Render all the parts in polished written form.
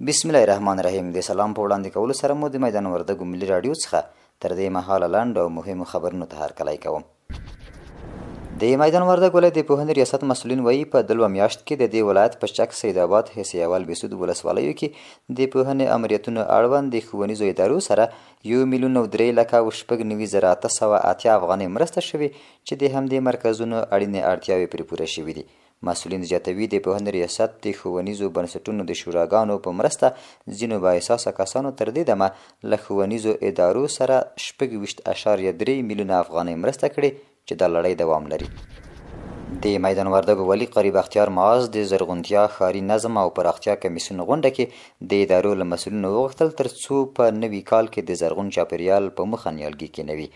بسم الله الرحمن الرحیم. د سلام په وړاندې کولو سره مو د میدان وردګو ملي راډیو څخه تر دې مهاله لنډو او مهمو خبرونو ته هرکلی کوم. د میدان وردګ ولایت د پوهنې ریاست مسؤلین وایي، په دلوه میاشت کې د دې ولایت په چک، سید آباد، حصه اول، بهسود ولسوالیو کې د پوهنې امریتونو اړوند د ښوونیزو ادارو سره 1,396,880 افغانۍ مرسته شوې، چې د همدې مرکزونو اړینې اړتیاوې پرې پوره شوې دي. مسؤلین زیاتوي، د پوهنې ریاست د ښوونیزو بنسټونو د شوراګانو په مرسته ځینو با احساسه کسانو تر دې دمه له ښوونیزو ادارو سره 26.3 میلیونه افغانۍ مرسته کړې، چې دا لړۍ دوام لري. د میدان وردګو والي قاري بختیار معاذ د زرغونتیا، ښاري نظم او پراختیا کمیسیون غونډه کې د ادارو له مسؤلینو وغوښتل تر څو په نوي کال کې د زرغون چاپېریال په موخه نیالګي کېنوي.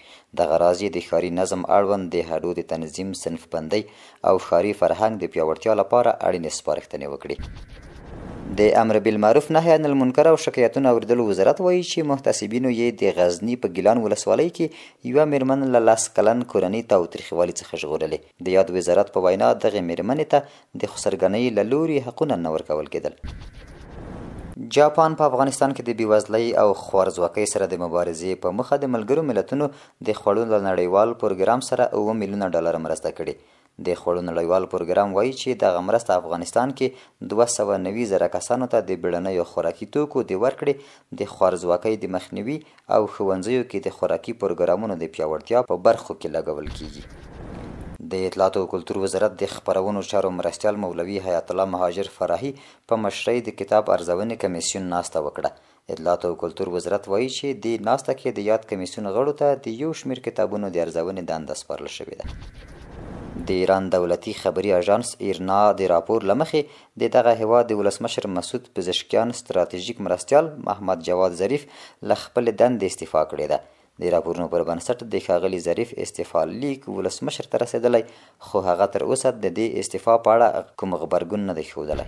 دغه راز یې د ښاري نظم اړوند د هډو د تنظیم، صنف بندۍ او ښاري فرهنګ د پیاوړتیا لپاره اړینې سپارښتنې وکړې. د امر بالمعروف، نهی عن المنکر او شکایتونو اورېدلو وزارت وایي چې محتسبینو یې د غزني په ګیلان ولسوالۍ کې یوه مېرمن له 10 کلن کورني تاوتریخوالي څخه ژغورلې. د یاد وزارت په وینا، دغې مېرمنې ته د خسرګنۍ له لوري حقونه نه ورکول کېدل. جاپان په افغانستان کې د بېوزلۍ او خوارځواکۍ سره د مبارزې په موخه د ملګرو ملتونو د خوړو له نړیوال پروګرام سره 7 میلیونه ډالر مرسته کړې. د خوړو نړیوال پروګرام وایي چې دغه مرسته افغانستان کې 290,000 کسانو ته د بیړنیو خوراکي توکو د ورکړې، د خوارځواکۍ د مخنیوي او ښوونځیو کې د خوراکي پروګرامونو د پیاوړتیا په برخو کې لګول کیږي. د اطلاعاتو او کلتور وزارت د خپرونو چارو مرستیال مولوي حیات الله مهاجر فراهي په مشرۍ د کتاب ارزونې کمیسیون ناسته وکړه. اطلاعاتو او کلتور وزارت وایي چې دې ناسته کې د یاد کمیسیون غړو ته د یو شمېر کتابونو د ارزونې دنده سپارل شوې ده. د ایران دولتي خبري اژانس ایرنا د راپور له مخې، د دغه هېواد د ولسمشر مسعود پزشکیان ستراتیژیک مرستیال محمد جواد ظریف له خپلې دندې استعفا کړې ده. د راپورونو پر بنسټ، د ښاغلي ظریف استعفا لیک ولسمشر ته رسېدلی، خو هغه تر اوسه د دې استعفا په اړه کوم غبرګون نه دی ښودلی.